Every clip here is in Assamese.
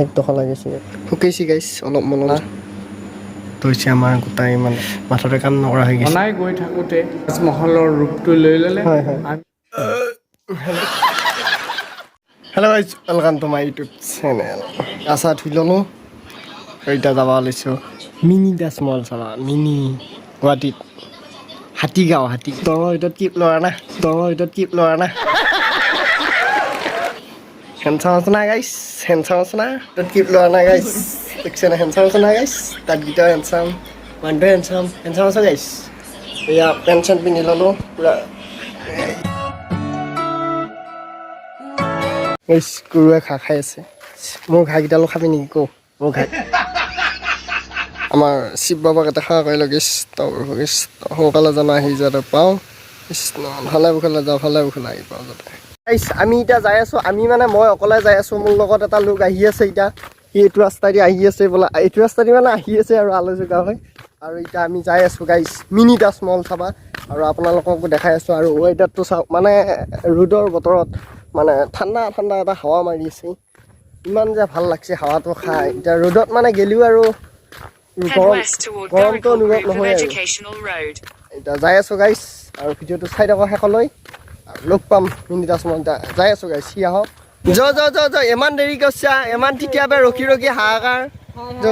1 টকা লাগিছে, শুকাইছে গাইছ অলপ। মনত হৈছে আমাৰ গোটাই মানে মাথাটো কাম নকৰা হৈ গৈছে। বনাই গৈ থাকোঁতে তাজমহলৰ ৰূপটো লৈ ল'লে। হয়। Hello guys, welcome to my YouTube channel. আছা ধুই ল'লোঁ আৰু এতিয়া যাব ওলাইছোঁ মিনি তাজমহল চাবা। মিনি গুৱাহাটীত হাতীগাঁও, হাতী দঙৰ ভিতৰত কি ল'ৰা না, দঙৰ ভিতৰত কি ল'ৰা না। হেণ্ডচাম আছে না গাইছ? হেণ্ডচাম আছে না? তাত কি ল'ৰা না গাইছ? দেখছে না, হেণ্ডচাম আছে না গাইছ? তাত গীতাও হেণ্ডচাম, মানুহটো হেণ্ডচাম, হেণ্ডচাম আছে গাইছ। এয়া পেণ্ট চেণ্ট পিন্ধি ল'লোঁ পূৰা গাইছ। গৰুৱে ঘাঁহ খাই আছে। মোৰ ঘাঁহকেইডালো খাবি নেকি কৌ? মোৰ ঘাঁহ। আমাৰ শিৱ বাবাক এটা সেৱা কৰি লওঁ কৃষ্ণ প্ৰভু কৃষ্ণ। সোনকালে জানো আহি যাতে পাওঁ কৃষ্ণ। ভালে বুখলে যাওঁ, ভালে বুখলে আহি পাওঁ যাতে। গাইছ, আমি এতিয়া যাই আছোঁ। আমি মানে মই অকলে যাই আছোঁ, মোৰ লগত এটা লোক আহি আছে। এতিয়া সি এইটো ৰাস্তা দি আহি আছে বোলা, এইটো ৰাস্তা দি মানে আহি আছে আৰু আলোচনা হৈ। আৰু এতিয়া আমি যাই আছোঁ গাইছ মিনি তাজমহল চাবা আৰু আপোনালোককো দেখাই আছোঁ। আৰু ৱেডাৰটো চাওক, মানে ৰ'দৰ বতৰত মানে ঠাণ্ডা ঠাণ্ডা এটা হাৱা মাৰি আছে। ইমান যে ভাল লাগছে হাৱাটো খাই। এতিয়া ৰ'দত মানে গ'লেও আৰু Head গৰম west toward গৰমটো Garikhol অনুভৱ Group of নহয় আৰু। Educational Road. এতিয়া যাই আছোঁ গাইছ আৰু ভিডিঅ'টো চাই থাকক শেষলৈ আৰু লগ পাম মিনি তাজমহল। এতিয়া যাই আছোঁ গাইছ, সি আহক। য য য য, ইমান দেৰি কৰিছা, ইমান তেতিয়াৰ ৰখি ৰখি হাহাকাৰ। য।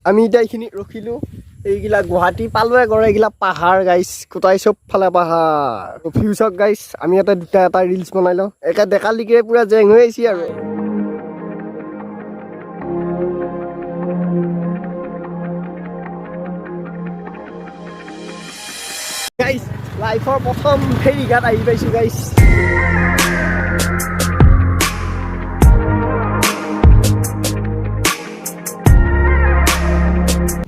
আমি এতিয়া এইখিনি ৰখিলোঁ। এইগিলা গুৱাহাটী পালোৱে গড়, এইগিলা পাহাৰ গাইছ, গোটাই চবফালে পাহাৰ। ভিউ চাওক গাইছ। আমি ইয়াতে দুটা এটা ৰিলচ বনাই লওঁ। একে ডেকা লিকিৰে পুৰা জেং হৈ আহিছে। আৰু গাইছ, লাইফৰ প্ৰথম ফেৰী ঘাট আহি পাইছোঁ গাইছ।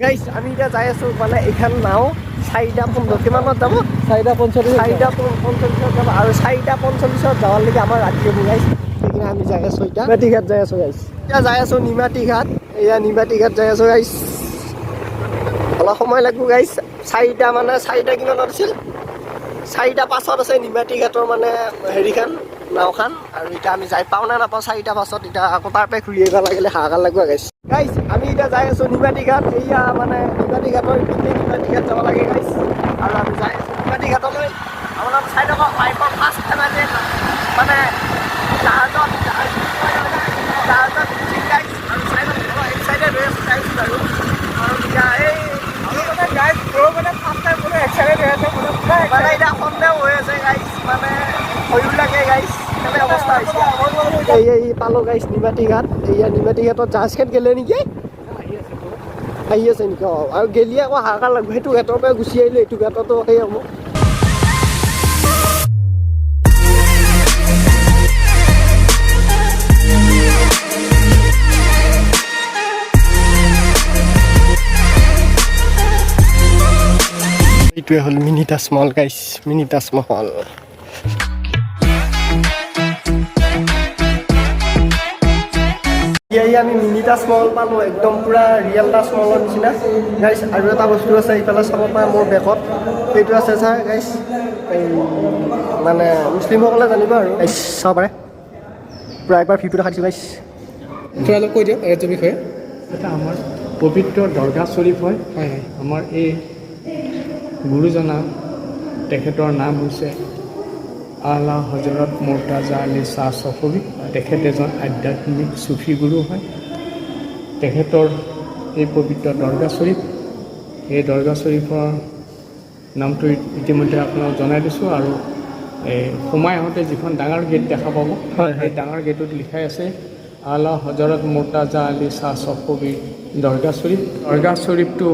গাইছ, আমি এতিয়া যাই আছোঁ। মানে এইখন নাও 4:15 কিমানত যাব? 4:45। 4:45ত যাব আৰু 4:45ত যাৱালৈকে আমাৰ ৰাতি হ'ব গাইছ। সেইকাৰণে আমি যাই আছোঁ এতিয়া নিমাতী ঘাট যাই আছোঁ গাইছ। এতিয়া যাই আছোঁ নিমাতী ঘাট। এয়া নিমাতী ঘাট যাই আছোঁ গাইছ। অলপ সময় লাগিব গাইছ। চাৰিটা মানে চাৰিটা কিমানত আছিল? 4:05ত আছে নিমাতী ঘাটৰ মানে হেৰিখন, নাওখন। আৰু এতিয়া আমি যাই পাওঁ নে নাপাওঁ 4:05ত। এতিয়া আকৌ তাৰ পৰাই ঘূৰি আহিব লাগিলে হাহাকাৰ লাগিব গাইছ। গাইছ, আমি এতিয়া যাই আছোঁ নিমাতী ঘাট। এয়া মানে নিমাতী ঘাটৰ ইপিনে নিমাতী ঘাট যাব লাগে গাইছ। আৰু আমি যাই আছোঁ নিমাতী ঘাটলৈ। আপোনালোক চাই থাকক। লাইফৰ ফাৰ্ষ্ট টাইম আজি মানে জাহাজত জাহাজ জাহাজত উঠিম গাইছ। আৰু চাই লওক, অলপ এক্সাইটেড হৈ আছোঁ গাইছ। আৰু আৰু এতিয়া এই মানে এতিয়া সন্দেহ হৈ আছে গাইছ, মানে ভয়ো লাগে গাইছ, কেনে অৱস্থা হৈছে। এই পালোঁ গাইছ নিমাতী ঘাট। এইয়া নিমাতী ঘাটত জাহাজখন গেলে নেকি? আহি আছে নেকি? অঁ, আৰু গেলি আকৌ হাহাকাৰ লাগিব। সেইটো ঘাটৰ পৰা গুচি আহিলে এইটো ঘাটতো সেই হ'ব। এইটোৱে হ'ল মিনি তাজমহল গাইছ, মিনি তাজমহল। এতিয়া আমি মিনি তাজমহল পালোঁ, একদম পূৰা ৰিয়েল তাজমহলৰ নিচিনা গাইছ। আৰু এটা বস্তু আছে, ইফালে চাব পাৰে, মোৰ বেকত সেইটো আছে ছাৰ গাইছ। এই মানে মুছলিমসকলে জানিব আৰু গাইছ, চাব পাৰে পূৰা। একবাৰ ভিউটো দেখাই দিছোঁ গাইছ। থোৰা অলপ কৈ দিয়ক এইটোৰ বিষয়ে। এটা আমাৰ পবিত্ৰ দৰগাহ শ্বৰীফ হয়। হয় হয় আমাৰ এই গুৰুজনা, তেখেতৰ নাম হৈছে আলা হজৰত মুৰ্তাজা আলী শ্বাহ চফবী। তেখেত এজন আধ্যাত্মিক চুফী গুৰু হয়। তেখেতৰ এই পবিত্ৰ দৰগাহ শ্বৰীফ, এই দৰগাহ শ্বৰীফৰ নামটো ইতিমধ্যে আপোনাক জনাই দিছোঁ। আৰু এই সোমাই আহোঁতে যিখন ডাঙৰ গেট দেখা পাব, হয়। সেই ডাঙৰ গেটত লিখাই আছে আলা হজৰত মুৰ্তাজা আলী শ্বাহ চফবী দৰগাহ শ্বৰীফ। দৰগাহ শ্বৰীফটো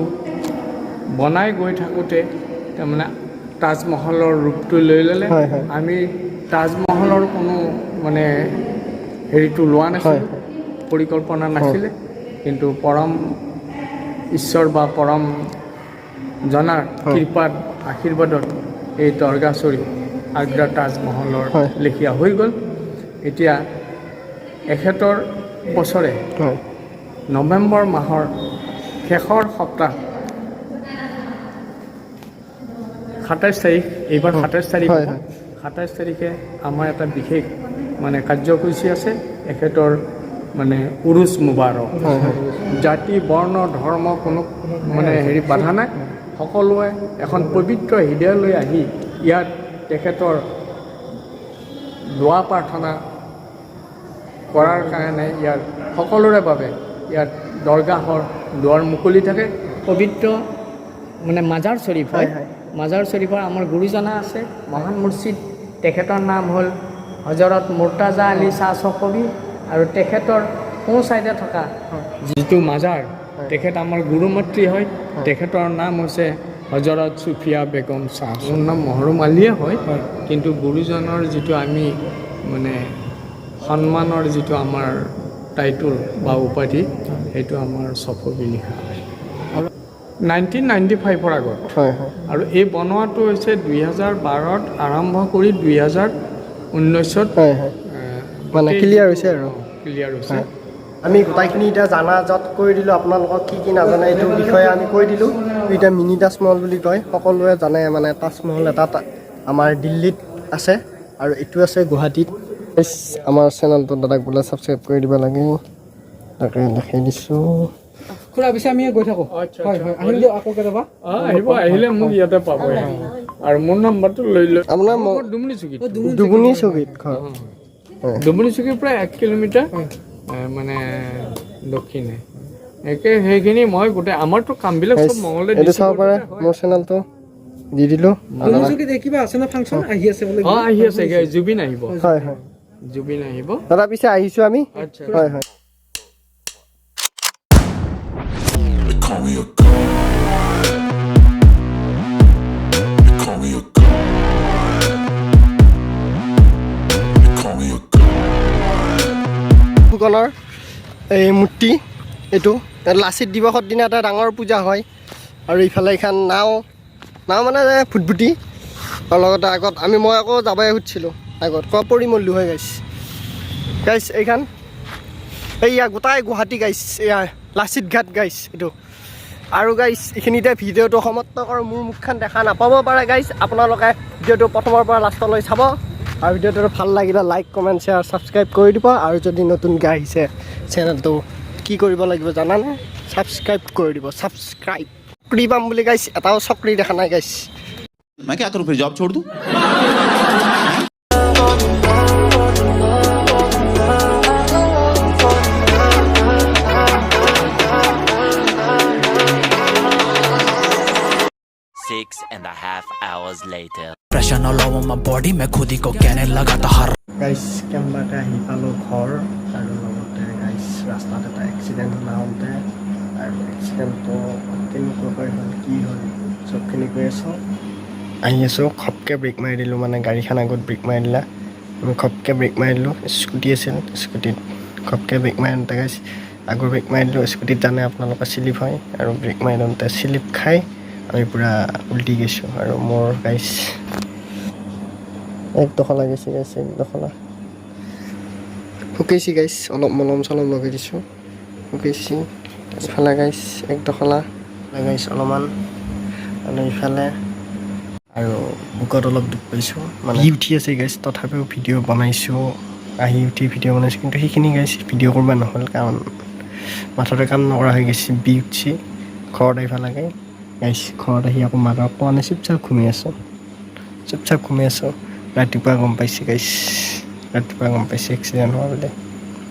বনাই গৈ থাকোঁতে তাৰমানে তাজমহলৰ ৰূপটো লৈ ল'লে। হয়, হয়। আমি তাজমহলৰ কোনো মানে হেৰিটো লোৱা নাছিলোঁ, পৰিকল্পনা নাছিলে। কিন্তু পৰম ঈশ্বৰ বা পৰম জনাৰ কৃপাত, আশীৰ্বাদত এই দৰগাহ শ্বৰীফ আগ্ৰা তাজমহলৰ লেখীয়া হৈ গ'ল। এতিয়া এখেতৰ বছৰে নৱেম্বৰ মাহৰ শেষৰ সপ্তাহ। 27 তাৰিখ, এইবাৰ 27 তাৰিখ হয়, হ'ব। হয়। 27 তাৰিখে আমাৰ এটা বিশেষ মানে কাৰ্যসূচী আছে, এখেতৰ মানে উৰুচ মুবাৰক। হয় হয় জাতি, বৰ্ণ, ধৰ্ম কোনো মানে হেৰি বাধা নাই। সকলোৱে এখন পবিত্ৰ হৃদয় লৈ আহি ইয়াত তেখেতৰ দোৱা প্ৰাৰ্থনা কৰাৰ কাৰণে ইয়াত সকলোৰে বাবে ইয়াত দৰগাহৰ দুৱাৰ মুকলি থাকে। পবিত্ৰ মানে মাজাৰ শ্বৰীফ হয়। হয়, হয়। মাজাৰ শ্বৰীফৰ আমাৰ গুৰুজনা আছে, মহান মুৰ্শিদ, তেখেতৰ নাম হ'ল হজৰত মুৰ্তাজা আলী শ্বাহ চকবী। আৰু তেখেতৰ সোঁ চাইডে থকা যিটো মাজাৰ, তেখেত আমাৰ গুৰু মাতৃ হয়। তেখেতৰ নাম হৈছে হজৰত চুফিয়া বেগম শ্বাহ। মোৰ নাম মহৰুম আলীয়ে হয়, কিন্তু গুৰুজনৰ যিটো আমি মানে সন্মানৰ যিটো আমাৰ টাইটোল বা উপাধি, সেইটো আমাৰ চফবী লিখা হয় 1995ৰ আগত। হয় হয় আৰু এই বনোৱাটো হৈছে 2012ত আৰম্ভ কৰি 2019ত হয় হয় মানে clear হৈছে আৰু। ক্লিয়াৰ হৈছে। আমি গোটেইখিনি এতিয়া জানা য'ত কৈ দিলোঁ আপোনালোকক, কি কি নাজানে এইটো বিষয়ে আমি কৈ দিলোঁ। এতিয়া মিনি তাজমহল বুলি কয়, সকলোৱে জানে। মানে তাজমহল এটা আমাৰ দিল্লীত আছে আৰু এইটো আছে গুৱাহাটীত। ইছ, আমাৰ চেনেলটো দাদাক বোলে ছাবস্ক্ৰাইব কৰি দিব লাগে, তাকে দেখাই দিছোঁ। খুৰা, পিছে আমি গৈ থাকোঁ। আচ্ছা। হয়। আচ্ছা। হয়, আহিম দিয়ক আকৌ কেতিয়াবা। অঁ, আহিব। আহিলে মোক ইয়াতে পাব আৰু মোৰ নম্বৰটো লৈ লৈ। আপোনাৰ দুমনি চুকীত। দুগুণী চকীত ঘৰ। দুমনি চুকীৰ পৰা 1 কিলোমিটাৰ মানে দক্ষিণে একে সেইখিনি। মই গোটেই আমাৰতো কামবিলাক চব মঙলদৈ এইটো চাব পাৰে, মোৰ চেনেলটো দি দিলোঁ। দুমুচুকীত এই কিবা আছে ন, ফাংচন আহি আছে বোলে। অঁ, আহি আছে, জুবিন আহিব। হয় হয় জুবিন আহিব। দাদা, পিছে আহিছোঁ আমি। আচ্ছা। হয়। Call me a god. You call me a god. You call me a god. ফুকনৰ এই মূৰ্তি এইটো। ইয়াত লাচিত দিৱসৰ দিনা এটা ডাঙৰ পূজা হয়। আৰু ইফালে এইখন নাও, নাও মানে ফুটফুটি। আৰু লগতে আগত আমি, মই আকৌ যাবই সুধিছিলোঁ আগত ক পৰি মৰলো হয়। গাইছ, গাইছ, এইখন এইয়া গোটাই গুৱাহাটী গাইছ, এয়া লাচিত ঘাট গাইছ এইটো। আৰু গাইছ, এইখিনিতে ভিডিঅ'টো সমাপ্ত কৰোঁ। মোৰ মুখখন দেখা নাপাব পাৰে গাইছ, আপোনালোকে ভিডিঅ'টো প্ৰথমৰ পৰা লাষ্টলৈ চাব। আৰু ভিডিঅ'টো ভাল লাগিলে লাইক, কমেণ্ট, শ্বেয়াৰ, ছাবস্ক্ৰাইব কৰি দিব। আৰু যদি নতুনকৈ আহিছে চেনেলটো, কি কৰিব লাগিব জানানে? ছাবস্ক্ৰাইব কৰি দিব, ছাবস্ক্ৰাইব। চাকৰি পাম বুলি গাইছ, এটাও চাকৰি দেখা নাই গাইছ। मैं क्या करूं, फिर जॉब छोड़ दूं? 6.5 hours later. Pressure ना लो my body में खुद ही को कहने लगा था हर গাইছ, কেনেবাকৈ আহি পালোঁ ঘৰ। আৰু লগতে গাইছ, ৰাস্তাত এটা এক্সিডেণ্ট হ'ল আহোঁতে। আৰু এক্সিডেণ্টটো কেনেকুৱাকৈ হ'ল, কি হ'ল, চবখিনি কৈ আছোঁ। আহি আছোঁ, খপকৈ ব্ৰেক মাৰি দিলোঁ। মানে গাড়ীখন আগত ব্ৰেক মাৰি দিলা, আমি খপকৈ ব্ৰেক মাৰি দিলোঁ। স্কুটি আছিল, স্কুটিত খপকৈ ব্ৰেক মাৰি দিওঁতে গাইছ, আগৰ ব্ৰেক মাৰি দিলোঁ। স্কুটিত জানে আপোনালোকৰ শ্লিপ হয়। আৰু ব্ৰেক মাৰি দিওঁতে শ্লিপ খাই আমি পূৰা উল্টি গৈছোঁ। আৰু মোৰ গাইছ এক দখলা গৈছে গাইছ, এক দখলা শুকাইছি গাইছ। অলপ মলম চলম লগাই দিছোঁ, শুকাইছি। ইফালে গাইছ এক দখলা গাইছ অলপমান, আৰু ইফালে আৰু বুকত অলপ দুখ পাইছোঁ। মানে উঠি আছে গাইছ, তথাপিও ভিডিঅ' বনাইছোঁ। আহি উঠি ভিডিঅ' বনাইছোঁ, কিন্তু সেইখিনি গাইছ ভিডিঅ' কৰিব নহ'ল, কাৰণ মাথাটো কাম নকৰা হৈ গৈছে, বিষ উঠছি। ঘৰত আহিব লাগে গাইছ। ঘৰত আহি আকৌ মাকক কোৱা নাই, চুপচাপ ঘুমি আছোঁ, চুপচাপ ঘুমি আছোঁ। ৰাতিপুৱা গম পাইছে গাইছ, ৰাতিপুৱা গম পাইছে এক্সিডেণ্ট হোৱা বুলি।